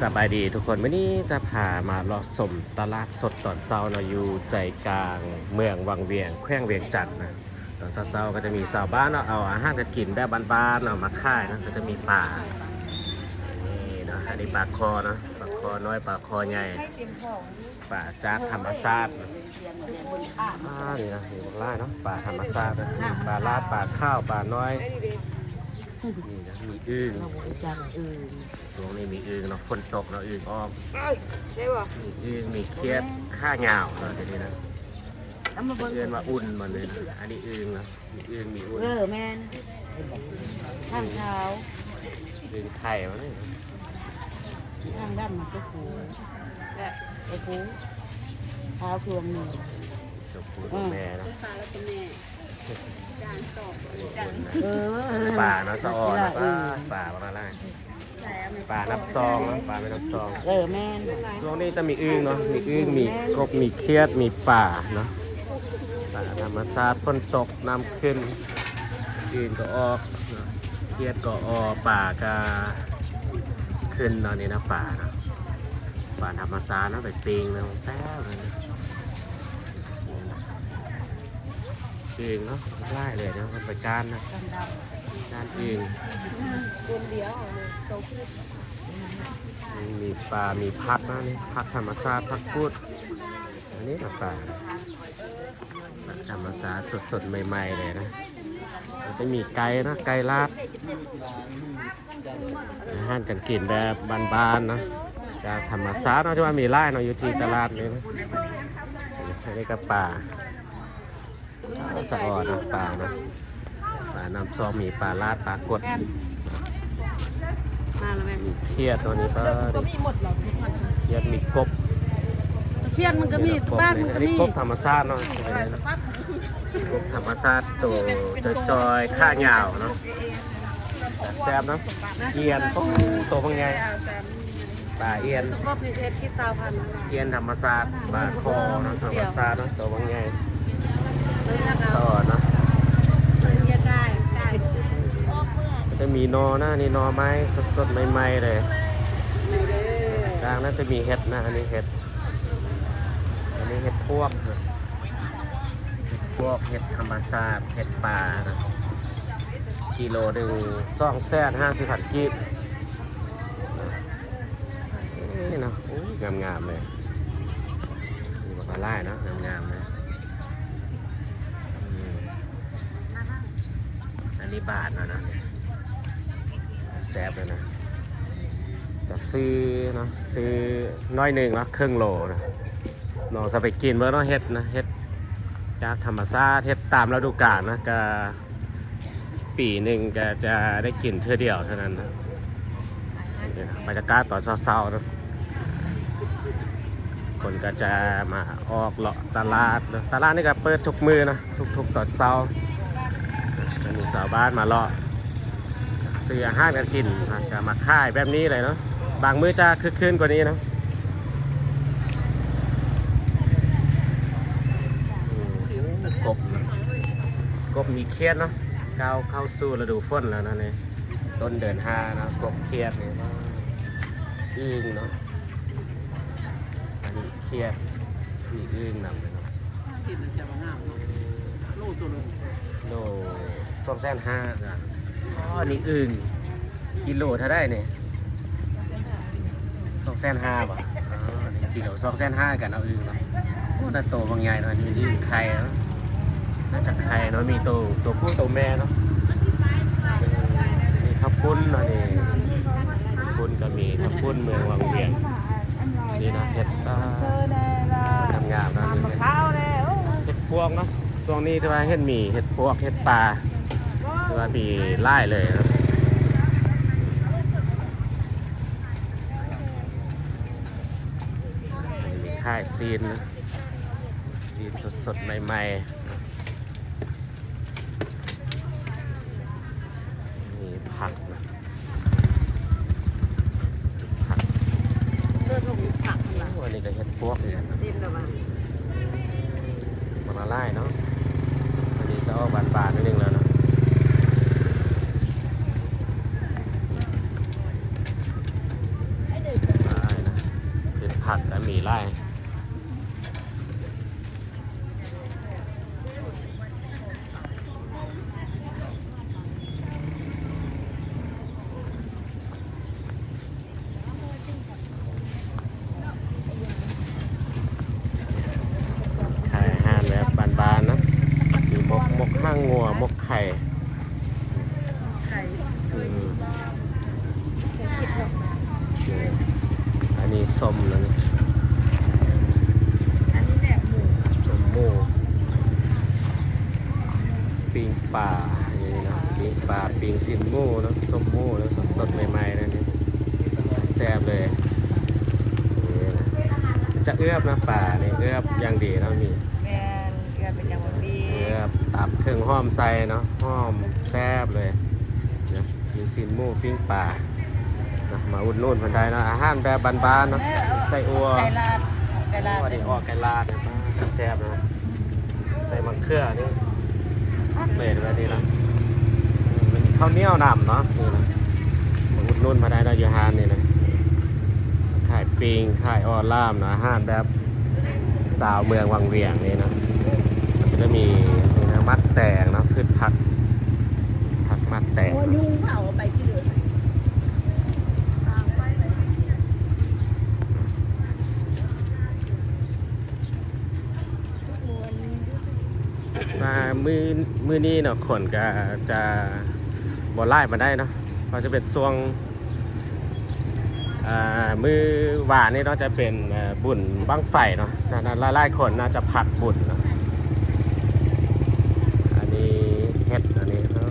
ສະບາຍດີທຸກຄົນ, ມື້ນີ້ຈະພາມາເລາະຊົມຕະຫຼາດສົດຕອນເຊົ້າເນາະ ຢູ່ໃຈກາງເມືອງວັງວຽງ ແຂວງວຽງຈັນນະ. ຕອນເຊົ້າໆກໍຈະມີຊາວບ້ານເນາະ ເອົາອາຫານການກິນແບບບ້ານໆເນາະ ມາຂາຍເນາະ, ກໍຈະມີປາ ນີ້ເນາະ, ອັນນີ້ປາຄໍເນາະ, ປາຄໍນ້ອຍ ປາຄໍໃຫຍ່ ປາຈາກທຳມະຊາດ. ອາ ນີ້ນະ ມີຫຼາກຫຼາຍເນາະ, ປາທຳມະຊາດນະ, ມີປາລາດ ປາຂາວ ປານ້ອຍ. ນີ້ນະ ມີອຶ່ງ ຊ່ວງນີ້ມີອຶ່ງເນາະ, ຝົນຕົກເນາະ ອຶ່ງອອກ. ມີອຶ່ງ ມີຂຽດຂາຍາວເນາະ ດຽວນີ້ນະ. ເອີ້ນວ່າອຸ່ນມັນເລີຍນະ, ອັນນີ້ອຶ່ງເນາະ. ມີອຶ່ງ ມີອຸ່ນ. ເອີ ແມ່ນ. ທາງຂາວ ອຶ່ງໄຂ່ມັນນີ້. ທາງດຳມັນກໍຄື ແລະ ໂອ້ໂຫ ຂາວຄືຫວ່າງໜຶ່ງ ຕົວຜູ້ຕົວແມ່ເນາະ. ເອີ ປາເນາະ ສະອອນນະ, ປາ ປາປາມາລາຍ. ປານ້ຳຊອງເນາະ, ປາແມ່ນ້ຳຊອງ. ເອີ ແມ່ນ. ຊ່ວງນີ້ຈະມີອຶ່ງເນາະ, ມີອຶ່ງ ມີກົບ ມີຂຽດ ມີປາເນາະ. ປາທຳມະຊາດ ຝົນຕົກ ນ້ຳຂຶ້ນ ອຶ່ງກໍອອກເນາະ, ຂຽດກໍອອກ, ປາກໍຂຶ້ນເນາະ. ນີ້ນະ ປາເນາະ, ປາທຳມະຊາດເນາະ, ໄປປີ້ງເນາະ ແຊບເລີຍ. ອຶ່ງເນາະ ຫຼາຍເລີຍເນາະ, ໄປກ້ານນະ ກ້ານອຶ່ງ. ມີປາ ມີຜັກນະນີ້, ຜັກທຳມະຊາດ ຜັກກູດ. ອັນນີ້ລະປາ ຜັກທຳມະຊາດ ສົດໆ ໃໝ່ໆ ເລີຍນະ. ມັນຈະມີໄກ່ນະ, ໄກ່ລາດ. ອາຫານການກິນແບບບ້ານໆເນາະ, ຈາກທຳມະຊາດເນາະ, ທີ່ວ່າມີຫຼາຍເນາະ ຢູ່ທີ່ຕະຫຼາດນີ້ນະ. ອັນນີ້ກໍປາ ສະອອນເນາະ, ປາເນາະ, ປານ້ຳຊອງ, ມີປາລາດ, ປາກົດ. ມາແລ້ວແມ່. ຂຽດຕົວນີ້ກໍ ຂຽດ ມີກົບ. ຂຽດມັນກໍມີ, ປາມັນກໍມີ. ອັນນີ້ກົບທຳມະຊາດເນາະ, ກົບທຳມະຊາດ ໂຕຈ່ອຍໆ ຂາຍາວເນາະ. ແຊບເນາະ. ອຽນ ໂອ້ ໂຕບັກໃຫຍ່, ປາອຽນ. ຕົວກົບນີ້ເຮັດຄິດຊາວພັນ. ອຽນທຳມະຊາດ ປາຄໍເນາະ, ທຳມະຊາດເນາະ, ໂຕບັກໃຫຍ່. ສະອອນເນາະ. ມັນຈະມີໜໍ່ນະ, ນີ້ໜໍ່ໄມ້ສົດໆ ໃໝ່ໆ ເລີຍ. ກາງນັ້ນຈະມີເຫັດນະ, ອັນນີ້ເຫັດ, ອັນນີ້ເຫັດປວກນະ. ເຫັດປວກ ເຫັດທຳມະຊາດ ເຫັດປ່ານະ, ກິໂລໜຶ່ງ ສອງແສນຫ້າສິບພັນກີບ. ນີ້ເນາະ, ໂອ້ຍ ງາມໆ ເລີຍ. ມີບັກຫຼາຍເນາະ, ງາມໆ ເລີຍ. ອືມ ອັນນີ້ບາດແລ້ວນະ, ແຊບເລີຍນະ. ຈະຊື້ເນາະ, ຊື້ໜ້ອຍໜຶ່ງເນາະ, ເຄິ່ງໂລນະ. ນ້ອງຈະໄປກິນເບິ່ງເນາະ, ເຫັດນະ, ເຫັດຈາກທຳມະຊາດ, ເຫັດຕາມລະດູການນະ, ກະປີໜຶ່ງກະຈະໄດ້ກິນເທື່ອດຽວເທົ່ານັ້ນນະ. ບັນຍາກາດຕອນເຊົ້າໆນະ, ຄົນກໍຈະມາອອກເລາະຕະຫຼາດນະ. ຕະຫຼາດນີ້ກໍເປີດທຸກມື້ນະ, ທຸກໆຕອນເຊົ້າ. ກໍມີຊາວບ້ານມາເລາະ ຊື້ອາຫານການກິນ ແລ້ວກໍມາຂາຍແບບນີ້ເລີຍເນາະ. ບາງມື້ຈະຄຶກຄື້ນກວ່ານີ້ເນາະ. ອືມ ກົບ ກົບມີຂຽດເນາະ, ກ້າວເຂົ້າສູ່ລະດູຝົນແລ້ວນະນີ້, ຕົ້ນເດືອນຫ້າເນາະ. ກົບຂຽດນີ້ ອຶ່ງເນາະ, ອັນນີ້ຂຽດ ມີອຶ່ງນຳເລີຍເນາະ. ໂລ ສອງແສນຫ້າ. ອໍ ນີ້ອຶ່ງ ກິໂລເທົ່າໃດນີ້? ສອງແສນຫ້າບໍ່? ອໍ ນີ້ກິໂລສອງແສນຫ້າກັນເອົາອຶ່ງເນາະ. ໂອ້ ໜ້າໂຕບັກໃຫຍ່ເນາະ, ນີ້ອຶ່ງໄຂ່ເນາະ, ໜ້າຈະໄຂ່ເນາະ. ມີໂຕ ໂຕຜູ້ໂຕແມ່ເນາະ. ມີເຂົ້າປຸ້ນເນາະ, ນີ້ເຂົ້າປຸ້ນກໍມີ, ເຂົ້າປຸ້ນເມືອງວັງວຽງ. ນີ້ນະ ເຫັດ ອ່າ ງາມໆເນາະ. ນີ້ເຫັດ ເຫັດປວກເນາະ, ຊ່ວງນີ້ຖືວ່າເຫັນມີເຫັດປວກ ເຫັດປ່າ ຖືວ່າມີຫຼາຍເລີຍເນາະ. ອັນນີ້ມີຂາຍຊີ້ນນະ, ຊີ້ນສົດໆ ໃໝ່ໆ. ມີຜັກນະ ຜັກ ເອີ ຖົງຜັກຫັ້ນນະ. ໂອ້ ອັນນີ້ກໍເຫັດປວກອີກ. ເຕັມແລ້ວວ່າ ມັນລະລາຍເນາະ, ອັນນີ້ຈະອອກບານໆ ໜ້ອຍໜຶ່ງແລ້ວເນາະ. ອ່ ຜັກກໍມີຫຼາຍ. ຂາຍອາຫານແບບບ້ານໆເນາະ ມີໝົກ ໝົກຫາງງົວ ໝົກໄຂ່ ໄຂ່ ອືມ ເຄີຍກິນບໍ່? ອັນນີ້ສົ້ມນະນີ້ ອັນນີ້ແໜບໝູ ສົ້ມໝູ ປີ້ງປາ ອັນນີ້ເນາະ ປີ້ງປາ ປີ້ງຊີ້ນໝູເນາະ ສົ້ມໝູເນາະ ສົດໆໃໝ່ໆເລີຍນີ້ ແຊບເລີຍ. ນີ້ນະ ຈະເອືອບນະ ປານີ້ເອືອບຢ່າງດີເນາະ ມີ ແມ່ນ ເອືອບເປັນຢ່າງດີ ເອືອບ ຕຳເຄື່ອງຫອມໃສ່ເນາະ ຫອມແຊບເລີຍນະ ມີຊີ້ນໝູ ປີ້ງປານະ ມາອຸດໜູນເພິ່ນໄດ້ເນາະ ອາຫານແບບບ້ານໆເນາະ ໄສ້ອົ່ວ ໄກ່ລາດ ໄກ່ລາດ ອັນນີ້ອອກໄກ່ລາດ ແຊບນະ ໃສ່ໝາກເຂືອນີ້ ເປັນແບບນີ້ລະ ເປັນເຂົ້າໜຽວນຳເນາະ ນີ້ນະ ມາອຸດໜູນມາໄດ້ເນາະ ຢູ່ຮ້ານນີ້ນະ ຂາຍປີ້ງ ຂາຍອໍລາມເນາະ ອາຫານແບບຊາວເມືອງວັງວຽງນີ້ເນາະ ກໍຈະມີ ມີນະ ໝາກແຕງເນາະ ພືດຜັກ ຜັກໝາກແຕງ ໂອ້ຍ ຍຸງເຜົາໄປທີ່ເດີມ. ມາມື້ ມື້ນີ້ເນາະ ຄົນກໍຈະບໍ່ຫຼາຍປານໃດເນາະ ເພາະຈະເປັນຊ່ວງ ອ່າ ມື້ວານນີ້ເນາະ ຈະເປັນ ເອີ ບຸນບັ້ງໄຟເນາະ ສະນັ້ນຫຼາຍໆຄົນໜ້າຈະພັກບຸນເນາະ. ອັນນີ້ເຫັດ ອັນນີ້ ເອີ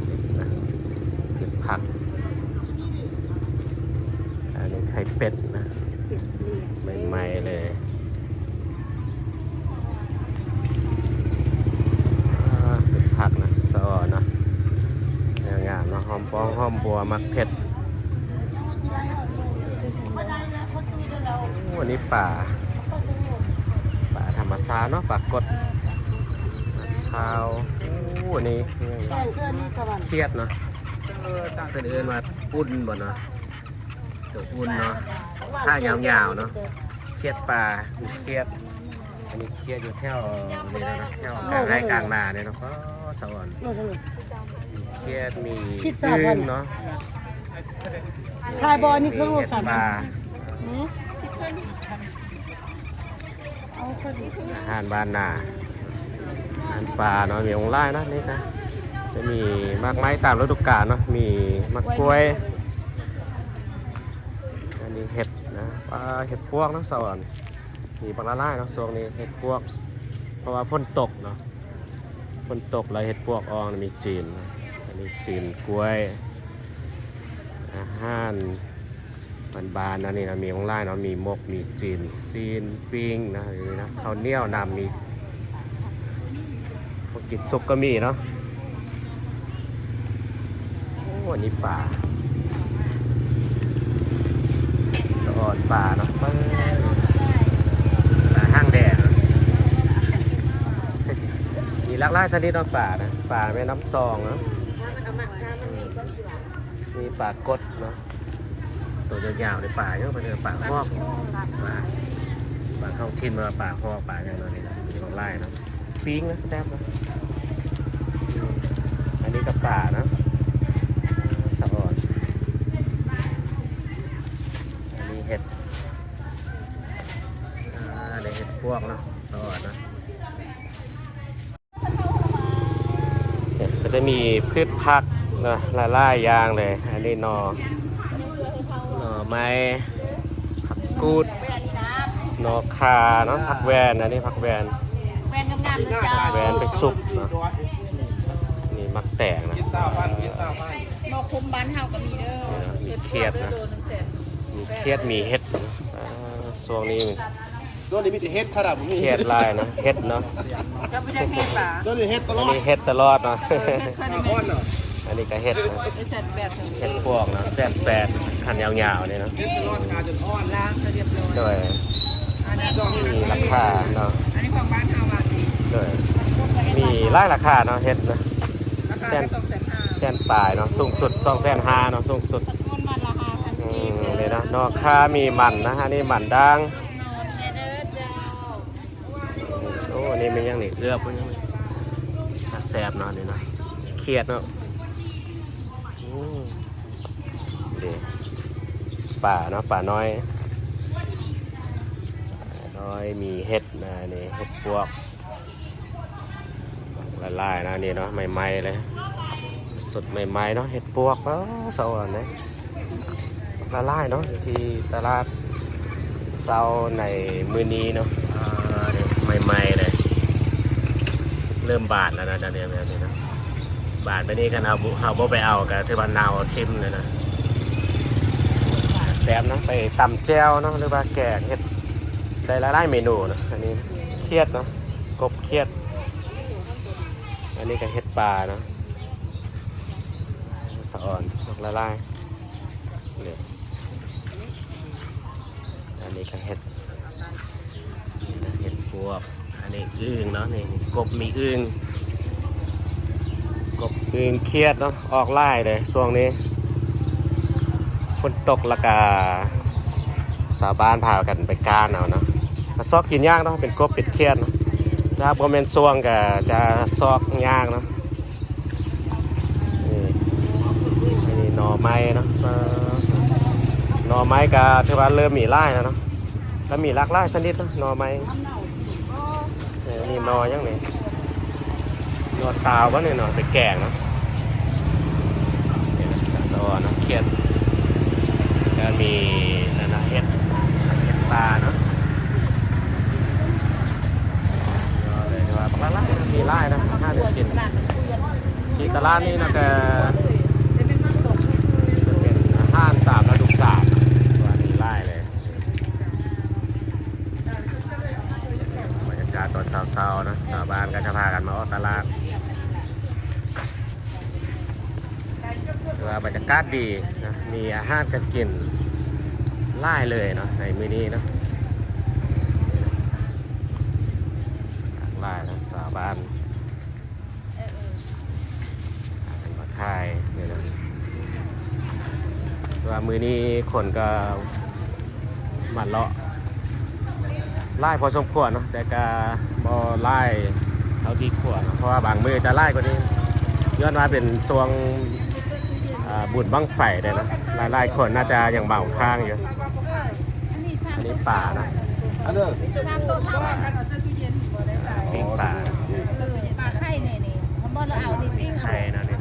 ເຫັດນະ ເຫັດ ຜັກ ອັນນີ້ໄຂ່ເປັດນະ ເຫັດເລີຍ ໃໝ່ໆເລີຍ ອ່າ ເປັນຜັກນະ ສະອອນນະ ງາມໆເນາະ ຫອມປ້ອງ ຫອມບົວ ໝາກເຜັດ. ໂອ້ ອັນນີ້ປາ ປາທຳມະຊາດເນາະ ປາກົດ ຂາວ. ໂອ້ ອັນນີ້ ແກງເສືອນີ້ສະຫວັນ ຂຽດເນາະ ເອີ ເພິ່ນເອີ້ນວ່າປຸ້ນບໍ່ເນາະ ຕົວປຸ້ນເນາະ ຂາຍາວໆເນາະ ຂຽດປາ ຂຽດ ອັນນີ້ຂຽດຢູ່ແຖວນີ້ເນາະ ແຖວກາງໄຮ່ກາງນານີ້ເນາະ ອໍ ສະອອນ ຂຽດມີ ຂຽດສາມພັນ ອຶ່ງເນາະ ຂາຍບໍ່? ອັນນີ້ເຄິ່ງໂລ ຂຽດ ສາມສິບ ປາ ອືມ ອາຫານບ້ານນາ ອາຫານປ່າເນາະ ມີຫຼາຍເນາະ ນີ້ກະຈະມີໝາກໄມ້ຕາມລະດູການເນາະ ມີໝາກກ້ວຍ ອັນນີ້ເຫັດນະ ປາ ເຫັດປວກເນາະ ສະອອນ ມີບັກຫຼາຍໆເນາະ ຊ່ວງນີ້ເຫັດປວກ ເພາະວ່າຝົນຕົກເນາະ ຝົນຕົກແລ້ວເຫັດປວກອອກ ມີຈີນ ອັນນີ້ຈີນ ກ້ວຍ ອາຫານບ້ານໆ ອັນນີ້ນະ ມີຫຼາຍເນາະ ມີໝົກ ມີຈີນ ຊີ້ນ ປີ້ງນະ ນີ້ນະ ເຂົ້າໜຽວ ນ້ຳມີ ພວກກິນສຸກກໍມີເນາະ. ໂອ້ ອັນນີ້ປາ ສະອອນປາເນາະ ປາ ປາຫາງແດງເນາະ ມີຫຼາກຫຼາຍຊະນິດເນາະ ປານະ ປາແມ່ນ້ຳຊອງເນາະ ມີປາກົດເນາະ ໂຕຍາວໆ ເດ້ ປາຫຍັງ ເພິ່ນເອີ້ນປາຮອກ ປາ ປາທ້ອງຖິ່ນ ວ່າປາຮອກ ປາຫຍັງເນາະ ນີ້ມີຫຼາກຫຼາຍເນາະ. ປີ້ງນະ ແຊບນະ ອັນນີ້ກໍປານະ ສະອອນ ອັນນີ້ເຫັດ ອ່າ ໄດ້ເຫັດປວກເນາະ ສະອອນນະ ກໍຈະມີພືດຜັກເນາະ ຫຼາຍໆຢ່າງເລີຍ ອັນນີ້ໜໍ່ ໜໍ່ໄມ້ ຜັກກູດ ໜໍ່ຂ່າເນາະ ຜັກແວ່ນ ອັນນີ້ຜັກແວ່ນ ແວ່ນງາມໆເນາະເຈົ້າ ແວ່ນໄປສຸກເນາະ ນີ້ໝາກແຕງນະ ກິນຊາວພັນ ກິນຊາວພັນ ໝໍ່ຄົມບ້ານເຮົາກໍມີເດີ ມີຂຽດນະ ມີຂຽດ ມີເຫັດນະ ອ່າ ຊ່ວງນີ້ ຊ່ວງນີ້ມີແຕ່ເຫັດ ຂະໜາດບໍ່ມີຂຽດຫຼາຍນະ ເຫັດເນາະ ເຈົ້າບໍ່ຢາກເຫັດຫວາ? ຊ່ວງນີ້ເຫັດຕະຫຼອດ ອັນນີ້ເຫັດຕະຫຼອດເນາະ ເອີ ເຫັດເຄີຍໄດ້ແມ່ນ ອັນນີ້ກໍເຫັດນະ ເຫັດແສນແປດ ເຫັດປວກເນາະ ແສນແປດ ຄັນຍາວໆນີ້ເນາະ ເຫັດຕະຫຼອດ ຂາຈົນອ່ອນ ລ້າງໃຫ້ຮຽບຮ້ອຍ ໂດຍ ອັນນີ້ມີລາຄາເນາະ ອັນນີ້ຂອງບ້ານເຮົາວ່າ ໂດຍ ມີຫຼາຍລາຄາເນາະ ເຫັດນະ ລາຄາແສນ ກໍສອງແສນຫ້າ ແສນປາຍເນາະ ສູງສຸດສອງແສນຫ້າເນາະ ສູງສຸດ ອືມ ນີ້ເນາະ ໜໍ່ຂ່າມີມັນນະ ອັນນີ້ມັນດາງ. ໂອ້ ອັນນີ້ແມ່ນຫຍັງນີ້ ເອືອບ ແຊບເນາະ ອັນນີ້ເນາະ ຂຽດເນາະ. ອືມ ເດ້ ປາເນາະ ປານ້ອຍ ປານ້ອຍ ມີເຫັດນະ ນີ້ເຫັດປວກ ຫຼາຍໆນະ ນີ້ເນາະ ໃໝ່ໆເລີຍ ສົດໃໝ່ໆເນາະ ເຫັດປວກ. ເອີ ສະອອນເດ້ ຫຼາຍໆເນາະ ຢູ່ທີ່ຕະຫຼາດເຊົ້າໃນມື້ນີ້ເນາະ. ເອີ ນີ້ໃໝ່ໆເລີຍ ເລີ່ມບານແລ້ວນະ ແບບນີ້ນະ ບານແບບນີ້ ຄັນເຮົາບໍ່ ເຮົາບໍ່ໄປເອົາ ກໍຖືວ່າເນົ່າຖິ້ມເລີຍນະ. ແຊບເນາະ ໄປຕຳແຈ່ວເນາະ ຫຼືວ່າແກງ ເຮັດໄດ້ຫຼາຍໆເມນູເນາະ. ອັນນີ້ຂຽດເນາະ ກົບຂຽດ. ອັນນີ້ກໍເຫັດປ່າເນາະ ສະອອນ ດອກຫຼາຍໆ ນີ້ ອັນນີ້ກໍເຫັດ ນີ້ນະ ເຫັດປວກ. ອັນນີ້ອຶ່ງເນາະ ນີ້ກົບມີອຶ່ງ ກົບອຶ່ງຂຽດເນາະ ອອກຫຼາຍເດ້ຊ່ວງນີ້ ຝົນຕົກ ແລ້ວກະຊາວບ້ານພາກັນໄປກ້ານເອົາເນາະ. ກະຊອກກິນຍາກເນາະ ເປັນກົບເປັນຂຽດເນາະ ຖ້າບໍ່ແມ່ນຊ່ວງກະຈະຊອກຍາກເນາະ. ນີ້ ອັນນີ້ໜໍ່ໄມ້ເນາະ ເອີ ໜໍ່ໄມ້ກະຖືວ່າເລີ່ມມີຫຼາຍແລ້ວເນາະ ກະມີຫຼາກຫຼາຍຊະນິດເນາະ ໜໍ່ໄມ້. ເອີ ນີ້ໜໍ່ຫຍັງນີ້ ໜໍ່ຕາວບໍ່ນີ້ເນາະ ໄປແກງເນາະ. ສະອອນເນາະ ຂຽດ ກະມີນັ້ນນະ ເຫັດ ເຫັດປ່າເນາະ. ເອີ ຖືວ່າຫຼາຍໆ ມີຫຼາຍນະ ອາຫານການກິນ ທີ່ຕະຫຼາດນີ້ນະ ກະຈະເປັນອາຫານຕາມລະດູການ ວ່າມີຫຼາຍເລີຍ. ບັນຍາກາດຕອນເຊົ້າໆເນາະ ຊາວບ້ານກໍຈະພາກັນມາອອກຕະຫຼາດ ຖືວ່າບັນຍາກາດດີນະ ມີອາຫານການກິນຫຼາຍເລີຍເນາະ ໃນມື້ນີ້ເນາະ ຫຼາກຫຼາຍເນາະ ຊາວບ້ານ ເອີ ເອີ ມາຂາຍນີ້ນະ. ແຕ່ວ່າມື້ນີ້ຄົນກໍມາເລາະຫຼາຍພໍສົມຄວນເນາະ ແຕ່ກໍບໍ່ຫຼາຍເທົ່າທີ່ຄວນເນາະ ເພາະວ່າບາງມື້ຈະຫຼາຍກວ່ານີ້ ຍ້ອນວ່າເປັນຊ່ວງ ອ່າ ບຸນບັ້ງໄຟເດ້ເນາະ ຫຼາຍໆຄົນໜ້າຈະຍັງເມົາຄ້າງຢູ່. ອັນນີ້ປານະ ອັນເດີ ປີ້ງປາ ປາໄຂ່ນີ້ ນີ້ ໄຂ່ນະນີ້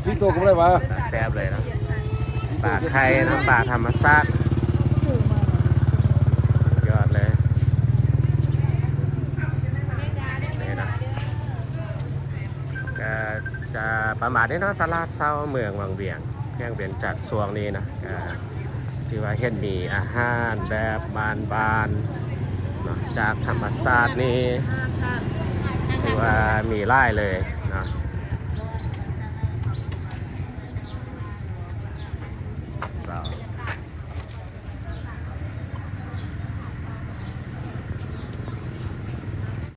ສີ່ໂຕກໍບໍ່ໄດ້ຫວາ ແຊບເລີຍເນາະ ປາໄຂ່ເນາະ ປາທຳມະຊາດ ຍອດເລີຍ ນີ້ນະ. ກໍຈະປະມານນີ້ເນາະ ຕະຫຼາດເຊົ້າເມືອງວັງວຽງ ແຂວງວຽງຈັນ ຊ່ວງນີ້ນະ ກໍຖືວ່າເຫັນມີອາຫານແບບບ້ານໆເນາະ ຈາກທຳມະຊາດນີ້ ຖືວ່າມີຫຼາຍເລີຍເນາະ.